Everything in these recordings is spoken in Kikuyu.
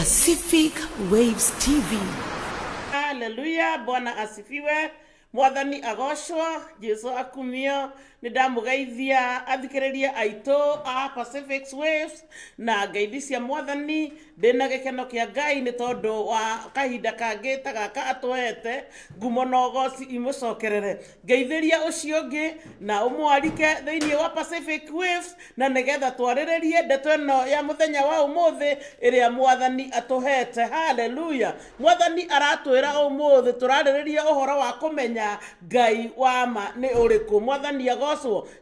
Pacific Waves TV. Haleluya, Bwana asifiwe. Mwathani agocwo, Jesu akumio. Nĩ ndamũgeithia athikĩrĩria aitũ a Pacific Waves na ngeithi cia Mwathani. Ndĩna gĩkeno kĩa Ngai nĩ tondũ wa kahinda kangĩ ta gaka atũhete, ngumo na ũgoci imũcokerere. Ngeithĩria ũcio ũngĩ na ũmwarike thĩinĩ wa Pacific Waves na nĩgetha twarĩrĩrie ndeto ĩno ya mũthenya wa ũmũthĩ ĩrĩa Mwathani atũhete. Haleluya! Mwathani aratwĩra ũmũthĩ tũrarĩrĩria ũhoro wa kũmenya Ngai wa ma nĩ ũrĩkũ. Mwathani agocwo.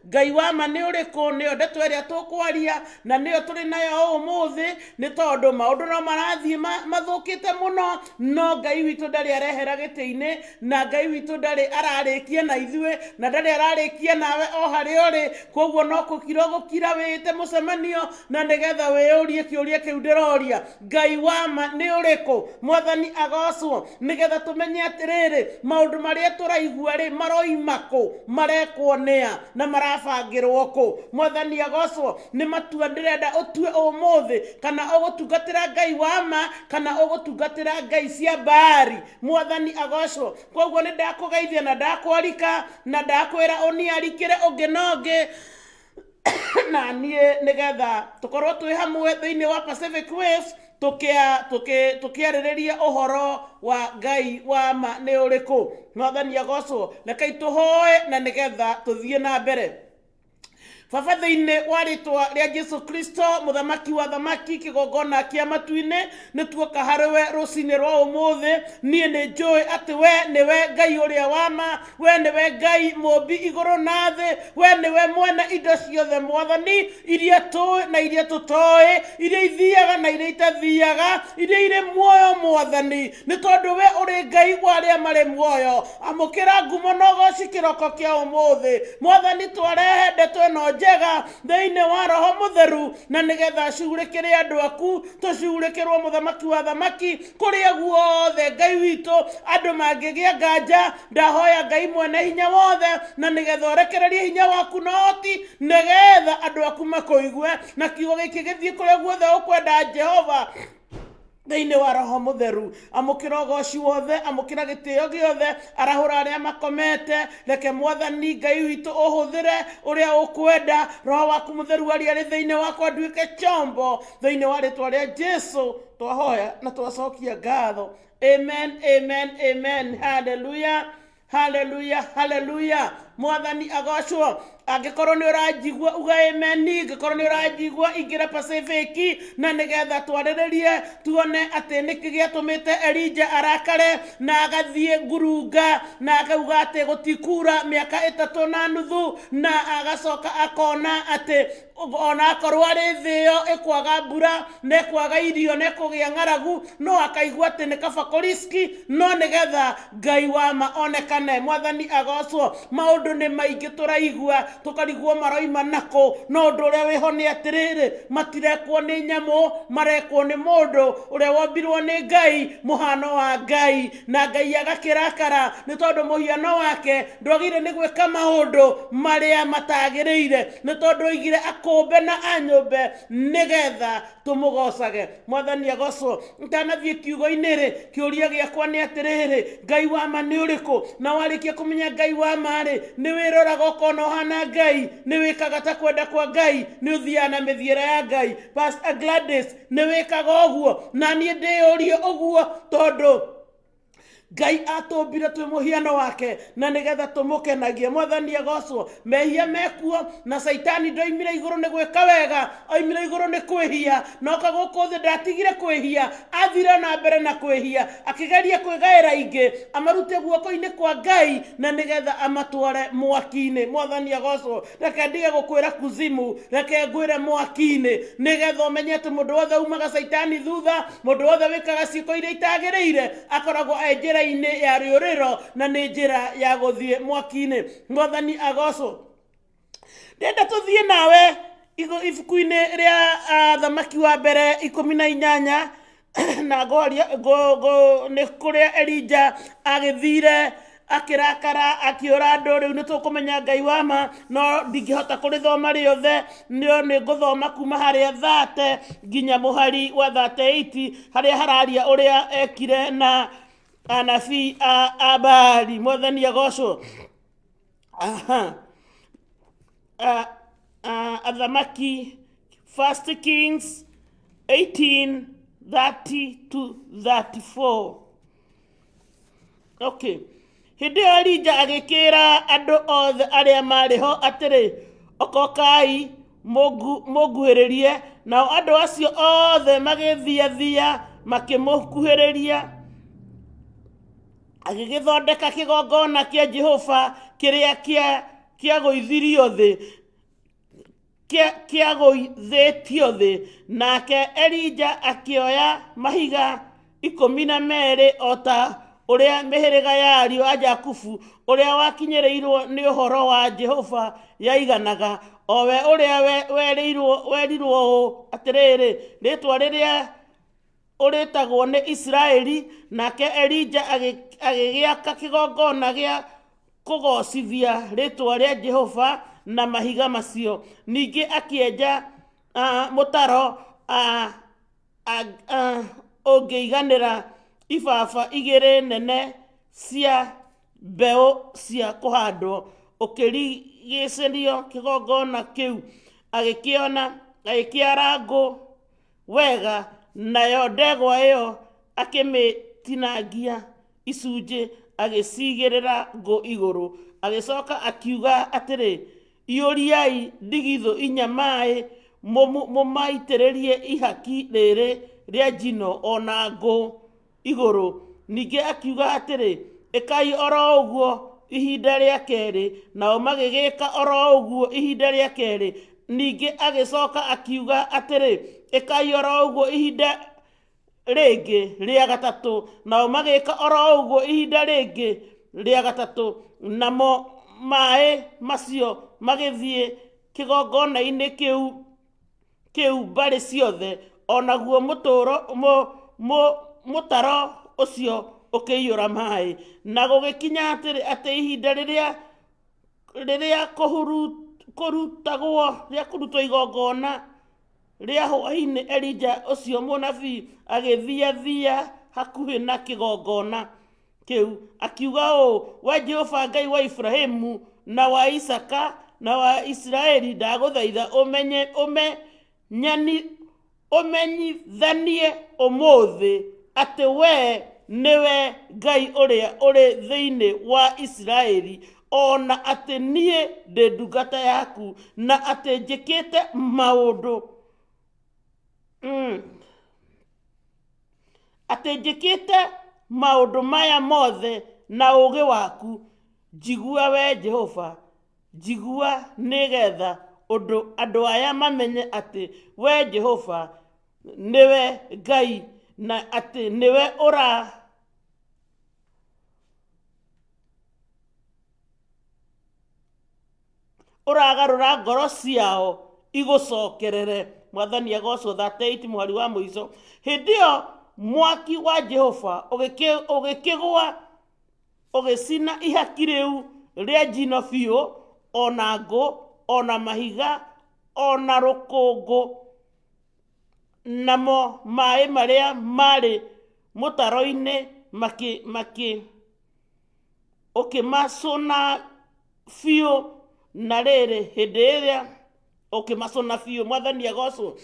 Ngai wa ma nĩ ũrĩkũ nĩyo ndeto ĩrĩa tũkwaria na nĩyo tũrĩ nayo ũmũthĩ, nĩ tondũ maũndũ no marathiĩ mathũkĩte mũno, no Ngai witũ ndarĩ arehera gĩtĩ-inĩ, na Ngai witũ ndarĩ ararĩkia na ithuĩ, na ndarĩ ararĩkia nawe o harĩa ũrĩ. Koguo no gũkira ũgũkira wĩĩte mũcemanio na nĩgetha wĩyũrie kĩũria kĩu ndĩroria, Ngai wa ma nĩ ũrĩkũ? Mwathani agocwo. Nĩgetha tũmenye atĩrĩrĩ, maũndũ marĩa tũraigua rĩ, maroima kũ, marekwo nĩa, na marabangĩrwo kũ. Mwathani agocwo. Nĩ matua ndĩrenda ũtue ũmũthĩ, kana ũgũtungatĩra Ngai wa ma, kana ũgũtungatĩra ngai cia Baali. Mwathani agocwo. Koguo nĩ ndakũgeithia na ndakwarika na ndakwĩra ũniarikĩre ũngĩ na ũngĩ na niĩ nĩgetha tũkorwo twĩ hamwe thĩinĩ wa Pacific Waves tũkĩarĩrĩria ũhoro wa Ngai wa ma nĩ ũrĩkũ. Mwathani agocwo. Rekei tũhoe na nĩgetha tũthiĩ na mbere. Baba, thĩinĩ wa rĩtwa rĩa Jesu Kristo, mũthamaki wa thamaki, kĩgongona kĩa matu-inĩ, nĩ tuoka harĩ we rũcinĩ rwa ũmũthĩ. Niĩ nĩ njũĩ atĩ we nĩwe Ngai ũrĩa wa ma, we nĩwe Ngai mũmbi igũrũ na thĩ, we nĩwe mwene indo ciothe Mwathani, iria tũĩ na iria tũtoĩ, iria ithiaga na iria itathiaga, iria irĩ muoyo Mwathani, nĩ tondũ we ũrĩ Ngai wa arĩa marĩ muoyo. Amũkĩra ngumo na ũgoci kĩroko kĩa ũmũthĩ Mwathani. Twarehe ndeto ĩno njega thĩinĩ wa Roho Mũtheru, na nĩgetha cihurĩkĩre andũ aku, tũcihurĩkĩrwo mũthamaki wa thamaki kũrĩa guothe Ngai witũ andũ mangĩgĩa nganja. Ndahoya Ngai mwene hinya wothe, na nĩgetha ũrekererie hinya waku na ũhoti, nĩgetha andũ aku makũigue, na kiugo gĩkĩ gĩthiĩ kũrĩa guothe ũkwenda Jehova thĩinĩ wa Roho Mũtheru. Amũkĩra ũgoci wothe, amũkĩra gĩtĩo gĩothe, arahũra arĩa makomete. Reke Mwathani Ngai witũ ũhũthĩre ũrĩa ũkwenda. Roho waku Mũtheru aria arĩ thĩinĩ wakwa, nduĩke chombo thĩinĩ wa rĩtwa rĩa Jesu twahoya na twacokia ngatho. Amen, amen, amen. Hallelujah, haleluya, haleluya. Mwathani agocwo. Angĩkorwo nĩ ũranjigua uga amen, angĩkorwo nĩ ũranjigua ingĩra Pacific, na nĩgetha twarĩrĩrie tuone atĩ nĩkĩ gĩatũmĩte Elija arakare na agathiĩ ngurunga na akauga atĩ gũtikura mĩaka ĩtatũ na nuthu, na agacoka akona atĩ ona akorwo arĩ thĩ ĩyo ĩkwaga mbura na ĩkwaga irio na ĩkũgĩa ng'aragu, no akaigua atĩ nĩ kaba kũriski, no nĩgetha Ngai wa ma onekane. Mwathani agocwo. Maũndũ nĩ maingĩ tũraigua tũkarigwo maroima nakũ, no ũndũ ũrĩa wĩho nĩ atĩrĩrĩ, matirekwo nĩ nyamũ, marekwo nĩ mũndũ ũrĩa wombirwo nĩ Ngai, mũhano wa Ngai, na Ngai agakĩrakara nĩ tondũ mũhiano wake ndwagĩrĩire nĩ gwĩka maũndũ marĩa matagĩrĩire, nĩ tondũ oigire akũmbe na anyũmbe nĩgetha tũmũgocage. Mwathani agocwo. Ndanathiĩ kiugo-inĩ rĩ, kĩũria gĩakwa nĩ atĩrĩrĩ, Ngai wa ma nĩ ũrĩkũ? Na warĩkia kũmenya Ngai wa ma rĩ, nĩ wĩroraga ũkona ũhana Ngai, nĩ wĩkaga ta kwenda kwa Ngai, nĩ ũthiaga na mĩthiĩre ya Ngai. Pastor Gladys, nĩ wĩkaga ũguo? Na niĩ ndĩyũrie ũguo tondũ Ngai atũmbire twĩ mũhiano wake na nĩgetha tũmũkenagie. Mwathani agocwo. Mehia mekuo, na Caitani ndoimire igũrũ nĩ gwĩka wega, oimire igũrũ nĩ kwĩhia, na oka gũkũ thĩ ndatigire kwĩhia, athire na mbere na kwĩhia, akĩgeria kwĩgaĩra ingĩ amarute guoko-inĩ kwa Ngai na nĩgetha amatware mwaki-inĩ. Mwathani agocwo. Reke ndige gũkwĩra kuzimu, reke ngwĩre mwaki-inĩ, nĩgetha ũmenye atĩ mũndũ wothe umaga Caitani thutha, mũndũ wothe wĩkaga ciĩko iria itagĩrĩire akoragwo e njĩra-inĩ ya rĩũrĩro, na nĩ njĩra ya gũthiĩ mwaki-inĩ. Mwathani agocwo. Ndĩrenda tũthiĩ nawe ibuku-inĩ rĩa Thamaki wa mbere 18, na ngwaria nĩ kũrĩa Elija agĩthire Akĩrakara, akĩũra andũ. Rĩu nĩ tũkũmenya Ngai wa ma, no ndingĩhota kũrĩthoma rĩothe, no nĩ ngũthoma kuma harĩa 30 nginya mũhari wa 38, harĩa hararia ũrĩa ekire na anabii a Baali. Mwathani agocwo. Aha. Athamaki, First Kings 18 30 to 34. Okay. Hĩndĩ ĩyo Elija agĩkĩra andũ othe arĩa maarĩ ho atĩrĩ, Okokai mũnguhĩrĩrie. Nao andũ acio othe magĩthiathia makĩmũkuhĩrĩria. Agĩgĩthondeka kĩgongona kĩa Jehova kĩrĩa kĩagũithirio thĩ, kĩagũithĩtio thĩ. Nake Elija akĩoya mahiga 12 o ta ũrĩa mĩhĩrĩga ya ariũ a Jakubu ũrĩa wakinyĩrĩirwo nĩ ũhoro wa Jehova yaiganaga, o we ũrĩa werirwo ũũ, atĩrĩrĩ, rĩĩtwa rĩrĩa ũrĩtagwo nĩ Isiraeli. Nake Elija agĩgĩaka kĩgongona gĩa kũgoocithia rĩĩtwa rĩa Jehova na mahiga macio. Ningĩ akĩenja mũtaro ũngĩiganĩra ibaba igĩrĩ nene cia mbeũ cia kũhandwo, ũkĩrigicĩrio kĩgongona kĩu. Agĩkĩona agĩkĩara ngũ wega, nayo ndegwa ĩyo akĩmĩtinangia icunjĩ, agĩcigĩrĩra ngũ igũrũ. Agĩcoka akiuga atĩrĩ, Iyũriai ndigithũ inya maĩ, mũmaitĩrĩrie ihaki rĩrĩ rĩa njino o na ngũ igũrũ. Ningĩ akiuga atĩrĩ, Ĩkai oro ũguo ihinda rĩa kerĩ. Nao magĩgĩka oro ũguo ihinda rĩa kerĩ. Ningĩ agĩcoka akiuga atĩrĩ, Ĩkai oro ũguo ihinda rĩngĩ rĩa gatatũ. Nao magĩka oro ũguo ihinda rĩngĩ rĩa gatatũ. Namo maĩ macio magĩthiĩ kĩgongona-inĩ kĩu mbarĩ ciothe, o naguo mũtaro ũcio ũkĩiyũra maĩ. Na gũgĩkinya atĩrĩ, atĩ ihinda rĩrĩa kũrutagwo rĩa kũrutwo igongona rĩa hwaĩ-inĩ, Elija ũcio mũnabii agĩthiathia hakuhĩ na kĩgongona kĩu, akiuga ũũ, We Jehova Ngai wa Iburahĩmu na wa Isaaka na wa Isiraeli, ndagũthaitha ũmenyithanie ũmũthĩ atĩ wee nĩwe Ngai ũrĩa ũrĩ thĩinĩ wa Isiraeli, o na atĩ niĩ ndĩ ndungata yaku, na atĩ njĩkĩte maũndũ atĩ njĩkĩte maũndũ maya mothe na ũũgĩ waku. Njigua, we Jehova, njigua, nĩgetha ũndũ andũ aya mamenye atĩ we Jehova nĩwe Ngai, na atĩ nĩwe ũragarũra ngoro ciao igũcokerere. Mwathani agocwo. 38 mũhari wa mũico. Hĩndĩ ĩyo mwaki wa Jehova ũgĩkĩgũa, ũgĩcina ihaki rĩu rĩa njino biũ, o na ngũ, o na mahiga, o na rũkũngũ, namo maĩ marĩa marĩ mũtaro-inĩ makĩ ũkĩmacũna biũ. Na rĩrĩ, hĩndĩ ĩrĩa ũkĩmacũna biũ. Mwathani agocwo.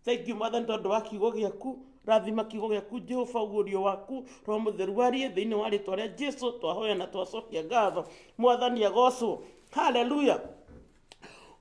Thank you, Mwathani, tondũ wa kiugo gĩaku. Rathima kiugo gĩaku, Jehova, ũguũrio waku, Roho Mũtheru warie. Thĩinĩ wa rĩtwa rĩa Jesu twahoya na twacokia ngatho. Mwathani agocwo. Haleluya.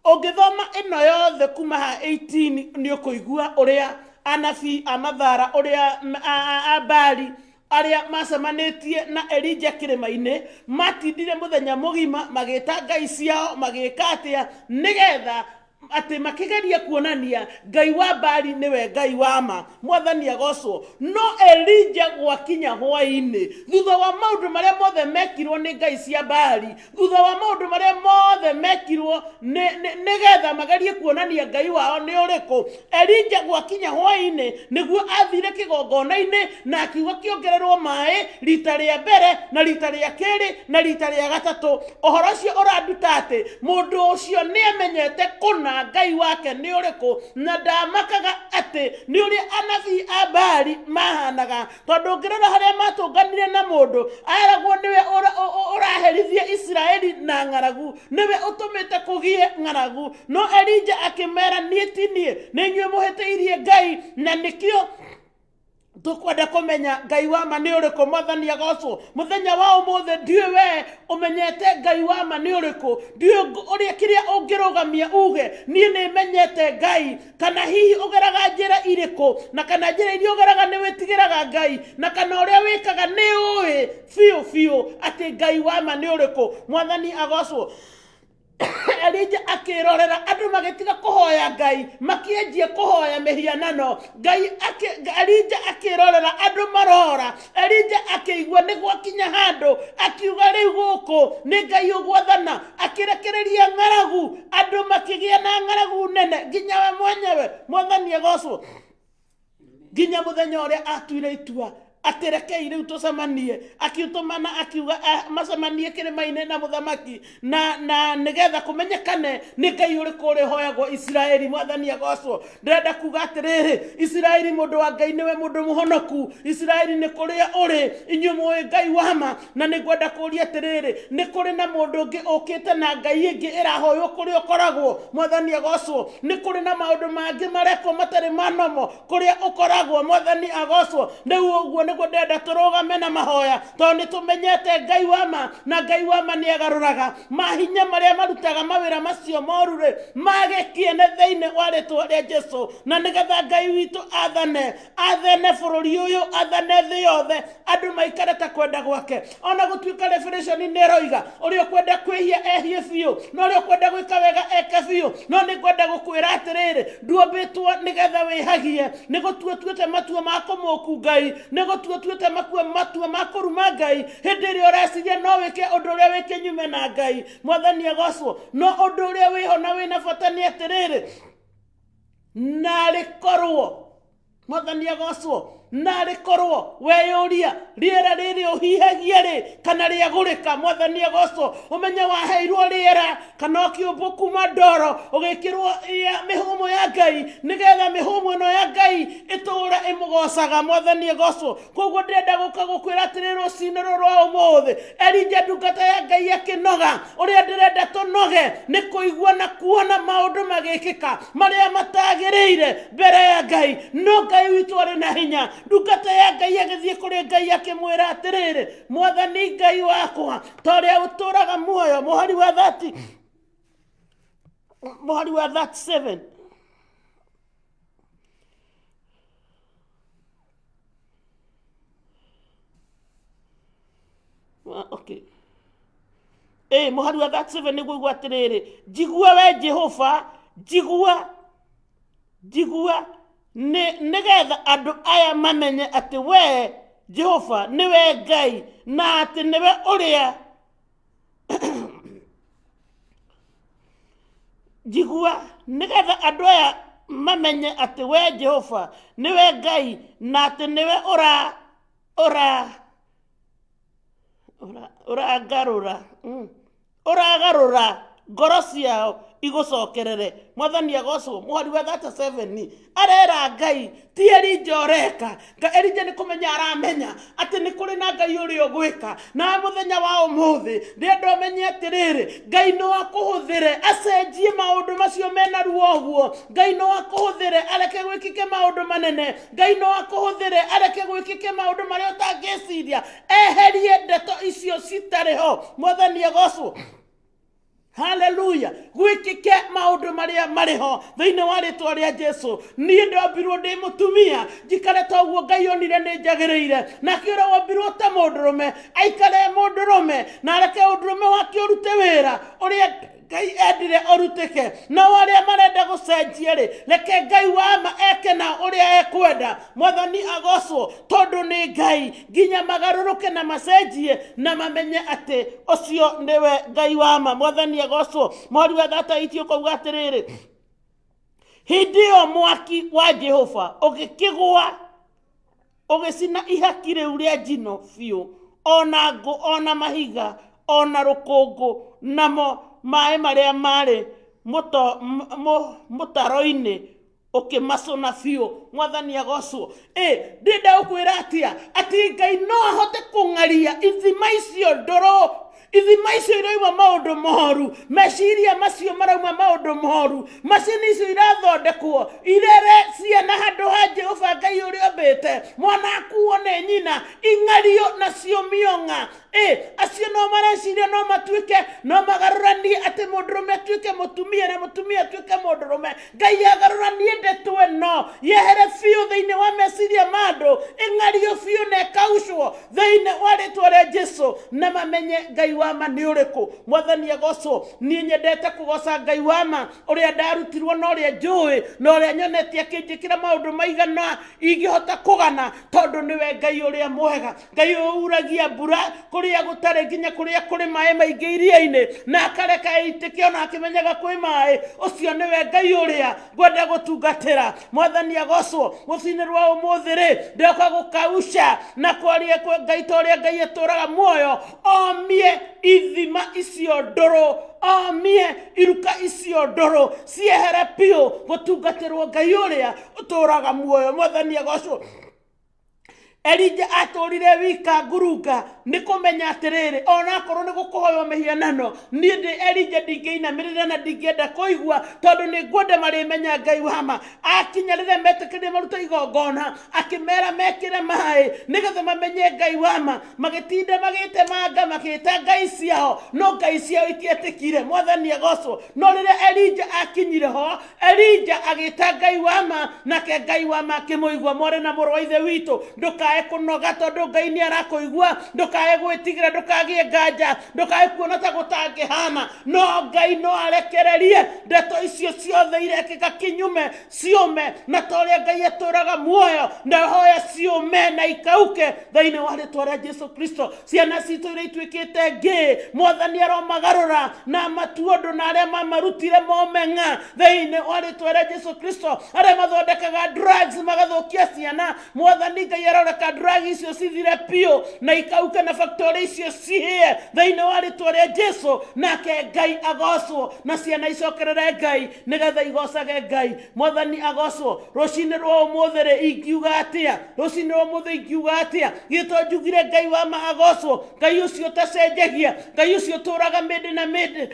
Ũngĩthoma ĩno yothe kuma ha 18, nĩ ũkũigua ũrĩa anabii a mathara, ũrĩa a Baali arĩa macemanĩtie na Elija kĩrĩma-inĩ matindire mũthenya mũgima magĩta ngai ciao, magĩka atĩa nĩgetha Atĩ makĩgeria kuonania Ngai wa Baali nĩwe Ngai wa ma. Mwathani agocwo. No Elija gwakinya hwaĩ-inĩ, thutha wa maũndũ marĩa mothe mekirwo nĩ ngai cia Baali, thutha wa maũndũ marĩa mothe mekirwo nĩgetha magerie kuonania Ngai wao nĩ ũrĩkũ, Elija gwakinya hwaĩ-inĩ nĩguo athire kĩgongona-inĩ na akiuga kĩongererwo maĩ rita rĩa mbere na rita rĩa kerĩ na rita rĩa gatatũ. Ũhoro ũcio ũranduta atĩ mũndũ ũcio nĩ amenyete kũna Ngai wake nĩ ũrĩkũ na ndamakaga atĩ nĩ ũrĩa anabii a Baali mahanaga, tondũ ũngĩrora harĩa matũnganire na mũndũ aragwo nĩwe ũraherithia Isiraeli na ng'aragu, nĩwe ũtũmĩte kũgĩe ng'aragu. No Elija akĩmera, niĩ ti niĩ, nĩ inyuĩ mũhĩtĩirie Ngai, na nĩkĩo tũkwenda kũmenya Ngai wa ma nĩ ũrĩkũ. Mwathani agocwo. Mũthenya wa ũmũthĩ ndiũĩ we ũmenyete Ngai wa ma nĩ ũrĩkũ, ndiũĩ ũrĩa kĩrĩa ũngĩrũgamia uge niĩ nĩ menyete Ngai, kana hihi ũgeraga njĩra irĩkũ, na kana njĩra iria ũgeraga nĩ wĩtigĩraga Ngai, na kana ũrĩa wĩkaga nĩ ũĩ biũ biũ atĩ Ngai wa ma nĩ ũrĩkũ. Mwathani agocwo. Elija akĩrorera andũ magĩtiga kũhoya Ngai, makĩanjia kũhoya mĩhianano. Elija akĩrorera andũ marora. Elija akĩigua nĩ gwakinya handũ, akiuga rĩu gũkũ nĩ Ngai ũgwathana. Akĩrekereria ng'aragu, andũ makĩgĩa na ng'aragu nene nginya we mwenyewe. Mwathani agocwo. Nginya mũthenya ũrĩa atuire itua atĩ rekei rĩu tũcemanie, akiũtũmana akiuga macemanie kĩrĩma-inĩ na mũthamaki, na nĩgetha kũmenyekane nĩ Ngai ũrĩkũ ũrĩhoyagwo Isiraeli. Mwathani agocwo. Ndĩrenda kuga atĩrĩrĩ, Isiraeli mũndũ wa Ngai nĩwe mũndũ mũhonoku. Isiraeli nĩ kũrĩa ũrĩ, inyuĩ mũĩ Ngai wa ma. Na nĩ ngwenda kũũria atĩrĩrĩ, nĩ kũrĩ na mũndũ ũngĩ ũkĩte na Ngai ĩngĩ ĩrahoywo kũrĩa ũkoragwo? Mwathani agocwo. Nĩ kũrĩ na maũndũ mangĩ marekwo matarĩ ma nomo kũrĩa ũkoragwo? Mwathani agocwo. Rĩu ũguo nĩguo ndĩrenda tũrũgame na mahoya, tondũ nĩ tũmenyete Ngai wa ma, na Ngai wa ma nĩ agarũraga mahinya marĩa marutaga mawĩra macio moru rĩ, mage kĩene thĩinĩ wa rĩtwa rĩa Jesu, na nĩgetha Ngai witũ athane, athane bũrũri ũyũ, athane thĩ yothe, andũ maikare ta kwenda gwake. Ona gũtuĩka Revelation nĩ ĩroiga ũrĩa ũkwenda kwĩhia ehie biũ, na ũrĩa ũkwenda gwĩka wega eke biũ, no nĩ ngwenda gũkwĩra atĩrĩrĩ, nduombĩtwo nĩgetha wĩhagie. Nĩ gũtua tuĩte matua ma kũmũku Ngai, nĩ gũtua tuĩte matua ma kũruma Ngai. Hĩndĩ ĩrĩa ũreciria no wĩke ũndũ ũrĩa wĩ kĩnyume na Ngai, Mwathani agocwo. No ũndũ ũrĩa wĩho na wĩna bata nĩ atĩrĩrĩ, narĩ korwo Mwathani agocwo, narĩ korwo weyũria rĩera rĩrĩ ũhihagia rĩ kana rĩagũrĩka. Mwathani agocwo. Ũmenye waheirwo rĩera kana ũkĩũmbwo kuma ndoro ũgĩkĩrwo mĩhũmũ ya Ngai, nĩgetha mĩhũmũ ĩno ya Ngai ĩtũũre ĩmũgocaga. Mwathani agocwo. Koguo ndĩrenda gũka gũkwĩra atĩrĩ rũcinĩ rũrũ rwa ũmũthĩ, Elija ndungata ya Ngai akĩnoga. Ũrĩa ndĩrenda tũnoge nĩ kũigua na kuona maũndũ magĩkĩka marĩa matagĩrĩire mbere ya Ngai. No Ngai witũ arĩ na hinya. Ndungata ya Ngai agĩthiĩ kũrĩ Ngai akĩmwĩra atĩrĩrĩ, Mwathani Ngai wakwa, ta ũrĩa ũtũũraga muoyo, mũhari wa 30, mũhari wa 37. Okay. Mũhari wa 37 nĩguo igua atĩrĩrĩ, njigua we Jehova, njigua, njigua, nĩgetha andũ aya mamenye atĩ we Jehova nĩwe Ngai, na atĩ nĩwe ũrĩa njigua, nĩgetha andũ aya mamenye atĩ we Jehova nĩwe Ngai, na atĩ nĩwe ũragarũra ngoro ciao igũcokerere. Mwathani agocwo. Mũhari wa 37 arera Ngai ti Elija ũreka. Elija nĩ kũmenya aramenya atĩ nĩ kũrĩ na Ngai ũrĩa ũgwĩka. Na mũthenya wa ũmũthĩ ndĩrenda ũmenye atĩrĩrĩ, Ngai no akũhũthĩre acenjie maũndũ macio mena ruo ũguo. Ngai no akũhũthĩre areke gwĩkĩke maũndũ manene. Ngai no akũhũthĩre areke gwĩkĩke maũndũ marĩa ũtangĩciria, eherie ndeto icio citarĩ ho. Mwathani agocwo. Haleluya. Gwĩkĩke maũndũ marĩa marĩ ho thĩinĩ wa rĩtwa rĩa Jesu. Niĩ ndombirwo ndĩ mũtumia, njikare ta ũguo Ngai onire nĩ njagĩrĩire. Nake ũrĩa wombirwo ta mũndũrũme aikare mũndũrũme, na areke ũndũrũme wake ũrute wĩra ũrĩa Ngai endire ũrutĩke. Nao arĩa marenda gũcenjia rĩ, reke Ngai wa ma eke na ũrĩa ekwenda. Mwathani agocwo, tondũ nĩ Ngai, nginya magarũrũke na macenjie na mamenye atĩ ũcio nĩwe Ngai wa ma. Mwathani agocwo. Mweri wa 38 ũkauga atĩrĩrĩ, hĩndĩ ĩyo mwaki wa Jehova ũgĩkĩgũa ũgĩcina ihaki rĩu rĩa njino biũ, o na ngũ, o na mahiga, o na rũkũngũ, namo maĩ marĩa maarĩ mũtaro-inĩ ũkĩmacũna biũ. Mwathani agocwo. Ĩ ndĩrenda gũkwĩra atĩa? Atĩ Ngai no ahote kũng'aria ithima icio ndũrũ, ithima icio irauma maũndũ moru, meciria macio marauma maũndũ moru, macini icio irathondekwo irere ciana handũ ha Jehova Ngai ũrĩa ũmbĩte, mwana akuo nĩ nyina, ing'ario na ciũmio ng'a. Ĩ acio no mareciria no matuĩke, no magarũranie atĩ mũndũrũme atuĩke mũtumia na mũtumia atuĩke mũndũrũme. Ngai agarũranie ndeto ĩno yehere biũ thĩinĩ wa meciria ma andũ, ĩng'ario biũ na ĩkaucwo thĩinĩ wa rĩtwa rĩa Jesu, na mamenye Ngai wa ma nĩ ũrĩkũ. Mwathani agocwo. Niĩ nyendete kũgoca Ngai wa ma ũrĩa ndarutirwo na ũrĩa njũĩ na ũrĩa nyonete akĩnjĩkĩra maũndũ maigana ingĩhota kũgana, tondũ nĩwe Ngai ũrĩa mwega, Ngai ũuragia mbura kũrĩa gũtarĩ nginya kũrĩa kũrĩ maĩ maingĩ iria-inĩ, na akareka ĩitĩke ona akĩmenyaga kwĩ maĩ. Ũcio nĩwe Ngai ũrĩa ngwenda gũtungatĩra. Mwathani agocwo. Rũcinĩ rwa ũmũthĩ rĩ, ndoka gũkausha na kwaria kwa Ngai ta ũrĩa Ngai atũraga muoyo, omie ithima icio ndũrũ, omie iruka icio ndũrũ ciehere biũ, gũtungatĩrwo Ngai ũrĩa ũtũraga muoyo. Mwathani agocwo. Elija atũrire wika ngurunga nĩ kũmenya atĩrĩrĩ, onakorwo nĩ gũkũhoywo mĩhianano, niĩ ndĩ Elija ndingĩinamĩrĩra na ndingĩenda kũigua, tondũ nĩ ngwenda marĩmenya Ngai wa ma. Akinya rĩrĩa metĩkĩrire marute igongona, akĩmera mekĩre maĩ nĩgetha mamenye Ngai wa ma. Magĩtinda magĩtemanga magĩta ngai ciao, no ngai ciao itietĩkire. Mwathani agocwo. No rĩrĩa Elija akinyire ho, Elija agĩta Ngai wa ma, nake Ngai wa ma akĩmũigua. Mwarĩ na mũrũ wa Ithe witũ, ndũkae kũnoga tondũ Ngai nĩ arakũigua. Ndũkae gwĩtigĩra, ndũkagĩe nganja, ndũkae kuona ta gũtangĩhana. No Ngai no arekererie ndeto icio ciothe irekĩka kinyume ciũme, na ta ũrĩa Ngai atũraga muoyo, ndahoya ciũme na ikauke thĩinĩ wa rĩtwa rĩa Jesu Kristo. Ciana citũ iria ituĩkĩte ngĩ, Mwathani aromagarũra na matua ũndũ na arĩa mamarutire mome ng'a thĩinĩ wa rĩtwa rĩa Jesu Kristo. Arĩa mathondekaga drugs magathũkia ciana, Mwathani Ngai aroreka drugs icio cithire biũ na ikauke na factory icio cihĩe thĩinĩ wa rĩtwa rĩa Jesu. Nake Ngai agocwo na ciana icokerere Ngai nĩgetha igocage Ngai. Mwathani agocwo. Rũcinĩ rwa ũmũthĩ rĩ, ingiuga atĩa? Rũcinĩ rwa ũmũthĩ ingiuga atĩa? Githĩ to njugire Ngai wa ma agocwo, Ngai ũcio ũtacenjagia, Ngai ũcio ũtũraga mĩndĩ na mĩndĩ,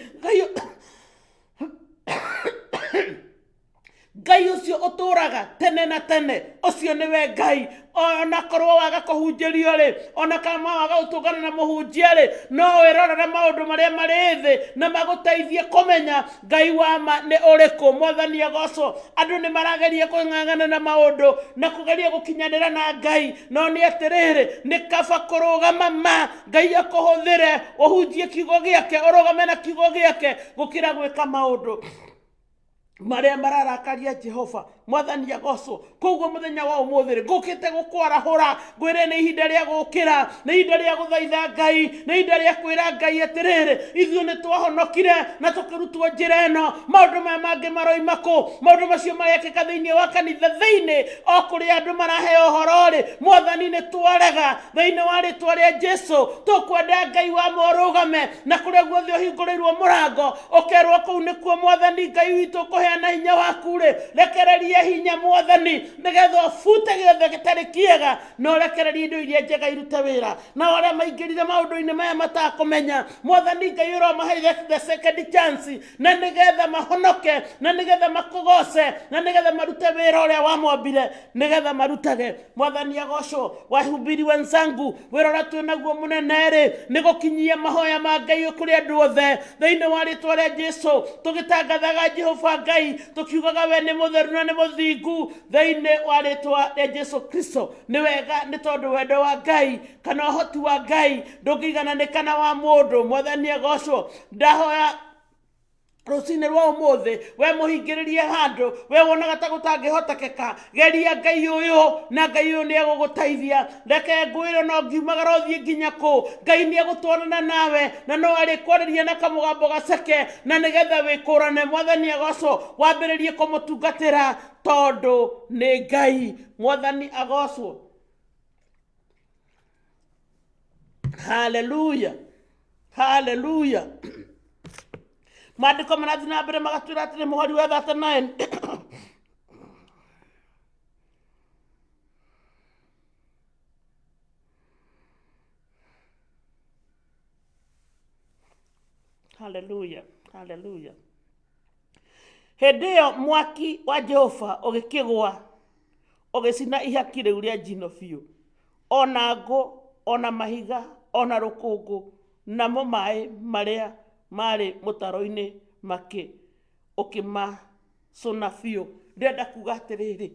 Ngai ũcio ũtũraga tene na tene, ũcio nĩwe Ngai. Ona korwo waga kũhunjĩrio rĩ, ona kana waga gũtũngana na mũhunjia rĩ, no wĩrorere maũndũ marĩa marĩ thĩ na magũteithie kũmenya Ngai wa ma nĩ ũrĩkũ. Mwathani agocwo. Andũ nĩ marageria kũng'ang'ana na maũndũ na kũgeria gũkinyanĩra na Ngai, no nĩ atĩrĩrĩ, nĩ kaba kũrũgama ma Ngai akũhũthĩre ũhunjie kiugo gĩake, ũrũgame na kiugo gĩake, gũkĩra gwĩka maũndũ marĩa mararakaria Jehova. Mwathani agocwo. Koguo mũthenya wa ũmũthĩ rĩ, ngũkĩte gũkwarahũra, ngwĩre nĩ ihinda rĩa gũkĩra, nĩ ihinda rĩa gũthaitha Ngai, nĩ ihinda rĩa kwĩra Ngai atĩrĩrĩ, ithuĩ nĩ twahonokire na tũkĩrutwo njĩra ĩno, maũndũ maya mangĩ maroima kũ? Maũndũ macio marekĩka thĩinĩ wa kanitha thĩinĩ, o kũrĩa andũ maraheo ũhoro rĩ, Mwathani nĩ twarega thĩinĩ wa rĩtwa rĩa Jesu. Tũkwenda Ngai wa ma ũrũgame, na kũrĩa guothe ũhingũrĩirwo mũrango ũkerwo kũu nĩkuo Mwathani Ngai witũ ũkũheana hinya waku rĩ, rekereria hinya Mwathani, nĩgetha ũbute gĩothe gĩtarĩ kĩega na ũrekererie indo iria njega irute wĩra. Nao arĩa maingĩrire maũndũ-inĩ maya matakũmenya, Mwathani Ngai ũromahe the second chance, na nĩgetha mahonoke, na nĩgetha makũgoce, na nĩgetha marute wĩra ũrĩa wamombire, nĩgetha marutage. Mwathani agocwo. Wahubiri wenzangu, wĩra ũrĩa twĩ naguo mũnene rĩ, nĩ gũkinyia mahoya ma Ngai kũrĩ andũ othe thĩinĩ wa rĩtwa rĩa Jesu, tũgĩtangathaga Jehova Ngai, tũkiugaga we nĩ mũtheru na nĩ mũthingu thĩinĩ wa rĩtwa rĩa Jesu Kristo. Nĩ wega, nĩ tondũ wendo wa Ngai kana ũhoti wa Ngai ndũngĩigananĩka na wa mũndũ. Mwathani agocwo. Ndahoya Rũcinĩ rwa ũmũthĩ, we mũhingĩrĩrie handũ, we wonaga ta gũtangĩhotekeka, geria Ngai ũyũ, na Ngai ũyũ nĩ egũgũteithia. Reke ngwĩre, no ngiumagara ũthiĩ nginya kũ, Ngai nĩ egũtwarana nawe, na no arĩkwarĩria na kamũgambo gaceke, na nĩgetha wĩkũrane. Mwathani agocwo, wambĩrĩrie kũmũtungatĩra tondũ nĩ Ngai. Mwathani agocwo. Haleluya, haleluya. Maandĩko marathiĩ na mbere magatwĩra atĩrĩ, mũhari wa 39, haleluya, haleluya. Hĩndĩ ĩyo mwaki wa Jehova ũgĩkĩgũa ũgĩcina ihaki rĩu rĩa njino biũ, o na ngũ, o na mahiga, o na rũkũngũ, namo maĩ marĩa maarĩ mũtaro-inĩ makĩ ũkĩmacũna biũ. Ndĩrenda kuga atĩrĩrĩ,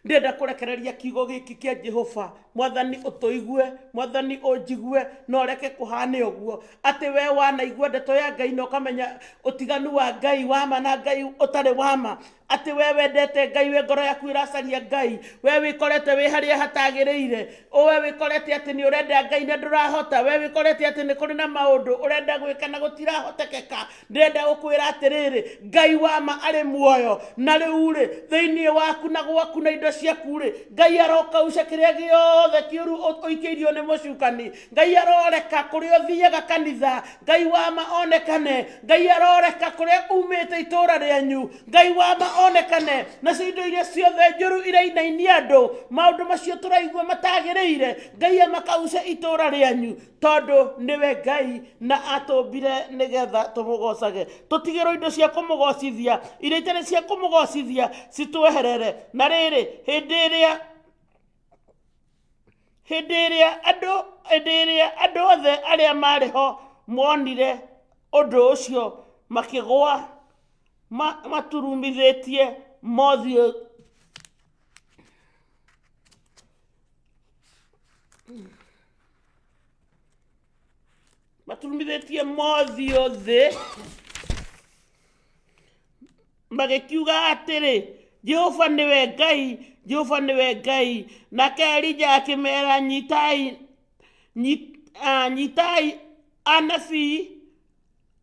ndĩrenda kũrekereria kiugo gĩkĩ kĩa Jehova. Mwathani ũtũigue, Mwathani ũnjigue, na ũreke kũhane ũguo, atĩ we wanaigua ndeto ya Ngai na ũkamenya ũtiganu wa Ngai wa ma na Ngai ũtarĩ wa ma, atĩ we wendete Ngai, we ngoro yaku ĩracaria Ngai, we wĩkorete wĩ harĩa hatagĩrĩire, we wĩkorete atĩ nĩ ũrenda Ngai na ndũrahota, we wĩkorete atĩ nĩ kũrĩ na maũndũ ũrenda gwĩka na gũtirahotekeka. Ndĩrenda gũkwĩra atĩrĩrĩ, Ngai wa ma arĩ muoyo, na rĩu-rĩ, thĩinĩ waku na gwaku na indo ciaku-rĩ, Ngai arokauca kĩrĩa gĩothe kĩũru ũikĩirio nĩ mũcukani. Ngai aroreka kũrĩa ũthiaga kanitha, Ngai wa ma onekane. Ngai aroreka kũrĩa umĩte itũũra rĩanyu, Ngai wa ma onekane. Nacio indo iria ciothe njũru irainainia andũ, maũndũ macio tũraigua matagĩrĩire, Ngai amakauce itũũra rĩanyu, tondũ nĩwe Ngai na atũmbire nĩgetha tũmũgocage. Tũtigĩrwo indo cia kũmũgocithia, iria itarĩ cia kũmũgocithia citweherere. Na rĩrĩ, hĩndĩ ĩrĩa hĩndĩ ĩrĩa andũ hĩndĩ ĩrĩa andũ othe arĩa maarĩ ho monire ũndũ ũcio, makĩgũa maturumithĩtie mothiũ. Maturumithĩtie mothiũ thĩ, magĩkiuga atĩrĩ, Jehova nĩwe Ngai, Jehova nĩwe Ngai. Nake Elija akĩmera, nyitai, nyitai anabii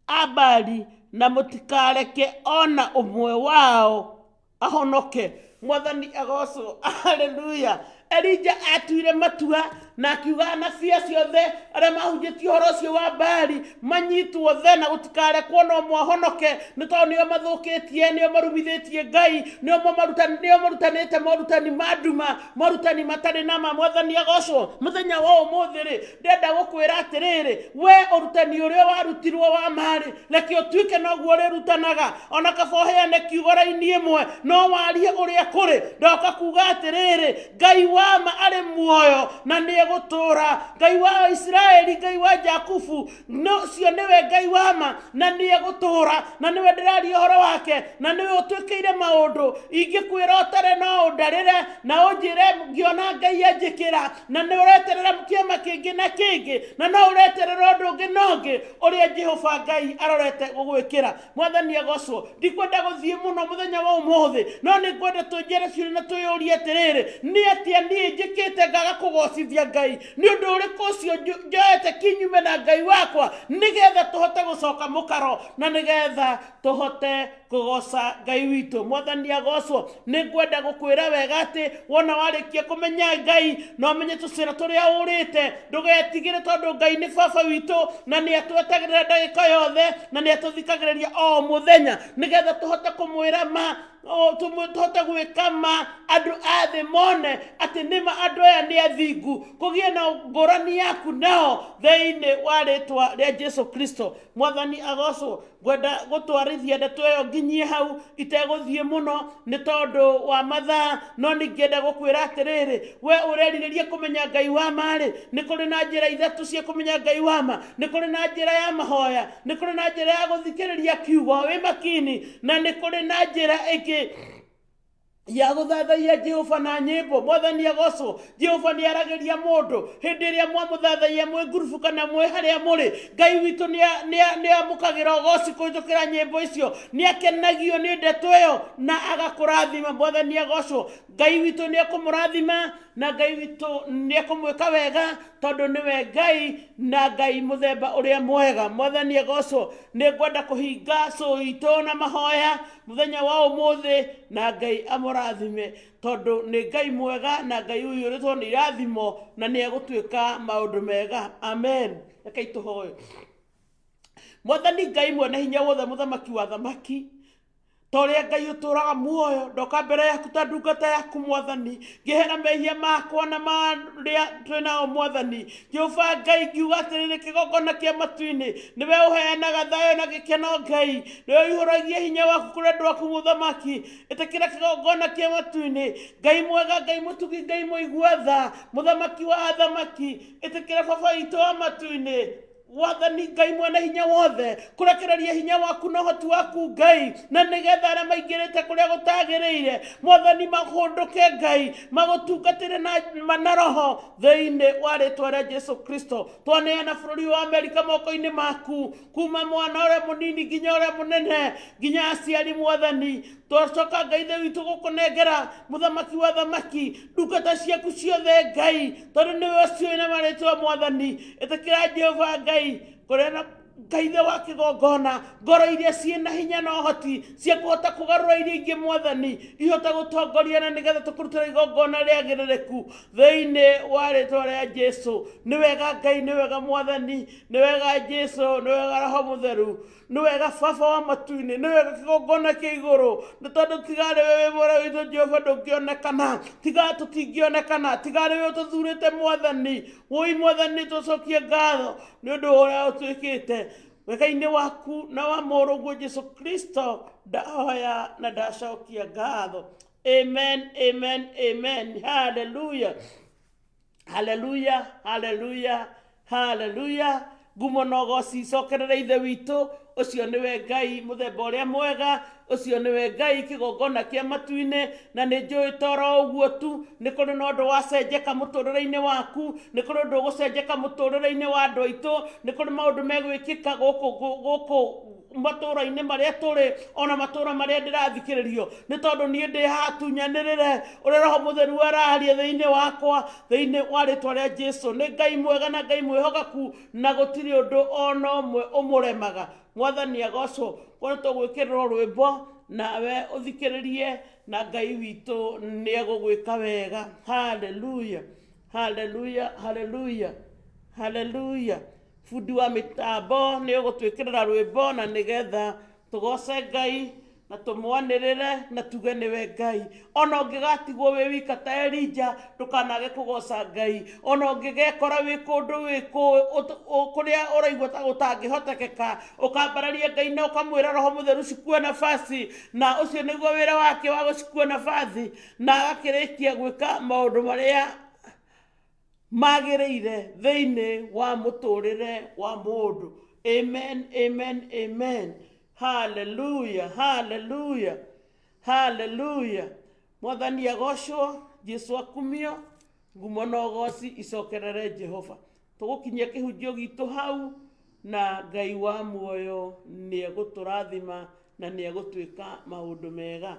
a Baali, na mũtikareke o na ũmwe wao ahonoke. Mwathani agocwo. Haleluya. Elija atuire matua na akiuga anabii acio othe arĩa mahunjĩtie ũhoro ũcio wa Baali manyitwo othe na gũtikarekwo no ũmwe ahonoke, nĩ tondũ nĩo mathũkĩtie, nĩo marumithĩtie Ngai, nĩo nĩo marutanĩte morutani ma nduma, morutani matarĩ na ma. Mwathani agocwo. Mũthenya wa ũmũthĩ rĩ, ndĩrenda gũkwĩra atĩrĩrĩ, we ũrutani ũrĩa warutirwo wa ma-rĩ, reke ũtuĩke noguo ũrĩrutanaga. Ona kaba ũheane kiugo raini ĩmwe, no warie ũrĩa kũrĩ. Ndoka kuga atĩrĩrĩ, Ngai wa ma arĩ muoyo na nĩ egũtũũra. Ngai wa Isiraeli, Ngai wa Jakubu, ũcio nĩwe Ngai wa ma na nĩ egũtũũra, na nĩwe ndĩraria ũhoro wake, na nĩwe ũtwĩkĩire maũndũ. Ingĩkwĩra ũtare no ũndarĩre na ũnjĩre ngĩona Ngai anjĩkĩra, na nĩ ũreterera kĩama kĩngĩ na kĩngĩ, na no ũreterera ũndũ ũngĩ na ũngĩ ũrĩa Jehova Ngai arorete gũgwĩkĩra. Mwathani agocwo. Ndikwenda gũthiĩ mũno mũthenya wa ũmũthĩ, no nĩ ngwenda tũnjĩre ciũria na twĩyũrie atĩrĩrĩ, nĩ atĩa niĩ njĩkĩte ngaga kũgocithia Ngai? Nĩ ũndũ ũrĩkũ ũcio njoete kinyume na Ngai wakwa, nĩgetha tũhote gũcoka mũkaro na nĩgetha tũhote kũgoca Ngai witũ? Mwathani agocwo. Nĩ ngwenda gũkwĩra wega atĩ wona warĩkia kũmenya Ngai na ũmenye tũcĩra tũrĩa ũrĩte, ndũgetigĩre, tondũ Ngai nĩ baba witũ na nĩ atwetagĩrĩra ndagĩka yothe na nĩ atũthikagĩrĩria o mũthenya, nĩgetha tũhote kũmwĩra ma, tũhote gwĩka ma, andũ a thĩ mone atĩ nĩma andũ aya nĩ athingu, kũgĩe na ngũrani yaku nao thĩinĩ wa rĩtwa rĩa Jesu Kristo. Mwathani agocwo. Ngwenda gũtwarithia ndeto ĩyo nginyie hau itegũthiĩ mũno nĩ tondũ wa mathaa, no ningĩenda gũkwĩra atĩrĩrĩ, we ũrerirĩria kũmenya Ngai wa ma-rĩ, nĩ kũrĩ na njĩra ithatũ cia kũmenya Ngai wa ma. Nĩ kũrĩ na njĩra ya mahoya, nĩ kũrĩ na njĩra ya gũthikĩrĩria kiugo wĩ makini, na nĩ kũrĩ na njĩra ĩngĩ Ya gũthathaiya Jehova na nyĩmbo. Mwathani agocwo. Jehova nĩ aragĩria mũndũ hĩndĩ ĩrĩa mwamũthathaiya mwĩ ngurubu kana mwĩ harĩa mũrĩ. Ngai witũ nĩ amũkagĩra ũgoci kũhĩtũkĩra nyĩmbo icio, nĩ akenagio nĩ ndeto ĩyo na agakũrathima. Mwathani agocwo. Ngai witũ nĩ ekũmũrathima na Ngai witũ nĩ ekũmwĩka wega, tondũ nĩwe Ngai na Ngai mũthemba ũrĩa mwega. Mwathani agocwo. Nĩ ngwenda kũhinga cũũ itũ na mahoya mũthenya wa ũmũthĩ, na Ngai amũrathime, tondũ nĩ Ngai mwega na Ngai ũiyũrĩtwo nĩ irathimo, na nĩ egũtuĩka maũndũ mega. Amen. Rekei tũhoe. Mwathani Ngai mwene hinya wothe, mũthamaki wa thamaki, ta ũrĩa Ngai ũtũraga muoyo, ndoka mbere yaku ta ndungata yaku, Mwathani, ngĩhera mehia makwa na marĩa twĩ nao. Mwathani Jehova Ngai, ngiuga atĩrĩrĩ, kĩgongona kĩa matu-inĩ nĩwe ũheanaga thayũ na gĩkeno. Ngai, nĩwe ũihũragia hinya waku kũrĩ andũ aku. Mũthamaki, ĩtĩkĩra kĩgongona kĩa matu-inĩ. Ngai mwega, Ngai mũtugi, Ngai mũigua tha, mũthamaki wa athamaki, ĩtĩkĩra, Baba witũ wa matu-inĩ. Mwathani Ngai mwene hinya wothe, kũrekereria hinya waku na ũhoti waku, Ngai, na nĩgetha arĩa maingĩrĩte kũrĩa gũtagĩrĩire, Mwathani, mahũndũke, Ngai, magũtungatĩre na roho thĩinĩ wa rĩtwa rĩa Jesu Kristo. Twaneana bũrũri wa Amerika moko-inĩ maku, kuma mwana ũrĩa mũnini nginya ũrĩa mũnene, nginya aciari. Mwathani, twacoka, Ngai ithe witũ, gũkũnengera, mũthamaki wa thamaki, ndungata ciaku ciothe, Ngai, tondũ nĩwe ũciũĩ na marĩtwa. Mwathani, ĩtĩkĩra, Jehova Ngai, kũrĩa na Ngai ithe wa kĩgongona, ngoro iria ciĩna hinya na ũhoti cia kũhota kũgarũra iria ingĩ, Mwathani, ihota gũtongoria, na nĩgetha tũkũrutĩra igongona rĩagĩrĩrĩku thĩinĩ wa rĩtwa rĩa Jesu. Nĩ wega, Ngai, nĩ wega, Mwathani, nĩ wega, Jesu, nĩ wega, Roho Mũtheru, nĩ wega, Baba wa matu-inĩ, nĩ wega kĩgongona kĩa igũrũ, nĩ tondũ tigarĩ we wĩ mwena witũ, Jehova, ndũngĩonekana, tiga tũtingĩonekana, tigarĩ we ũtũthurĩte. Mwathani woi, Mwathani, tũcokie ngatho nĩ ũndũ wa ũrĩa ũtuĩkĩte wega-inĩ waku na wa mũrũguo Jesu Kristo. Ndahoya na ndacokia ngatho. Amen, amen, amen. Haleluya, haleluya, haleluya, haleluya. Ngumo na ũgoci icokerere Ithe witũ. Ũcio nĩwe Ngai mũthemba ũrĩa mwega, ũcio nĩwe Ngai kĩgongona kĩa matu-inĩ. Na nĩ njũĩ toro ũguo tu, nĩ kũrĩ na ũndũ wacenjeka mũtũrĩre-inĩ waku, nĩ kũrĩ ũndũ ũgũcenjeka mũtũrĩre-inĩ wa andũ aitũ, nĩ kũrĩ maũndũ megwĩkĩka gũkũ gũkũ matũũra-inĩ marĩa tũrĩ, ona matũũra marĩa ndĩrathikĩrĩrio, nĩ tondũ niĩ ndĩ haha tunyanĩrĩre ũrĩa Roho Mũtheru araria thĩinĩ wakwa thĩinĩ wa rĩtwa rĩa Jesu. Nĩ Ngai mwega na Ngai mwĩhokeku, na gũtirĩ ũndũ ona ũmwe ũmũremaga. Mwathani agocwo. Kuona tũgwĩkĩrĩrwo rwĩmbo nawe ũthikĩrĩrie, na Ngai witũ nĩ egũgwĩka wega. Haleluya, haleluya, haleluya, haleluya. Bundi wa mĩtambo nĩ ũgũtwĩkĩrĩra rwĩmbo, na nĩgetha tũgoce Ngai na tũmwanĩrĩre na tuge nĩwe Ngai. Ona ũngĩgatigwo wĩ wika ta Elija, ndũkanage kũgoca Ngai. Ona ũngĩgekora wĩ kũndũ wĩ kũrĩa ũraigua ta gũtangĩhotekeka, ũkambararia Ngai na ũkamwĩra Roho Mũtheru cukua nafasi, na ũcio nĩguo wĩra wake wa gũcukua nabathi, na agakĩrĩkia gwĩka maũndũ marĩa magĩrĩire thĩinĩ wa mũtũrĩre wa mũndũ. Amen, amen, amen. Haleluya, haleluya, haleluya. Mwathani agocwo, Jesu akumio, ngumo na ũgoci icokerere Jehova. Tũgũkinyia kĩhunjio gitũ hau, na Ngai wa muoyo nĩ egũtũrathima na nĩ egũtuĩka maũndũ mega.